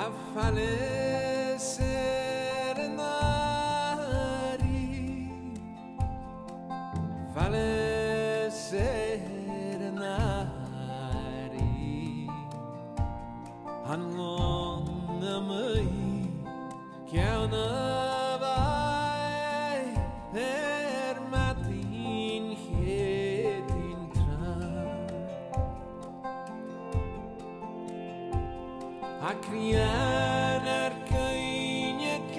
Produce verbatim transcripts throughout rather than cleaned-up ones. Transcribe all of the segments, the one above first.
Fàileas air an àirigh, fàileas air an àirigh, an lòn a-muigh ceann a' bhàigh air madainn Cheadaoin trom. Tha grian air cuimhne ag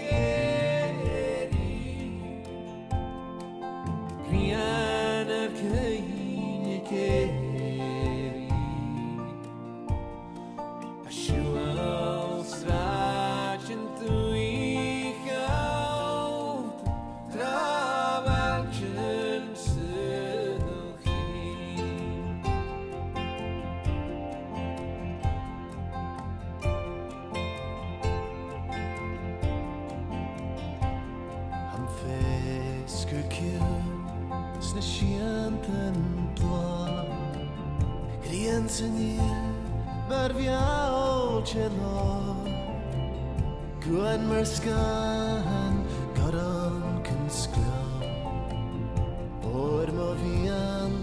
èirigh, grian air cuimhne ag èirigh. A' siubhal sràidean dubha, tràbhailtean saoghal chinn. Am feasgar ciùin sna siantan blàth, grian san iar mar bheul de lòr, cuan mar sgàthan gorm gun sgleò. Oir mo mhiann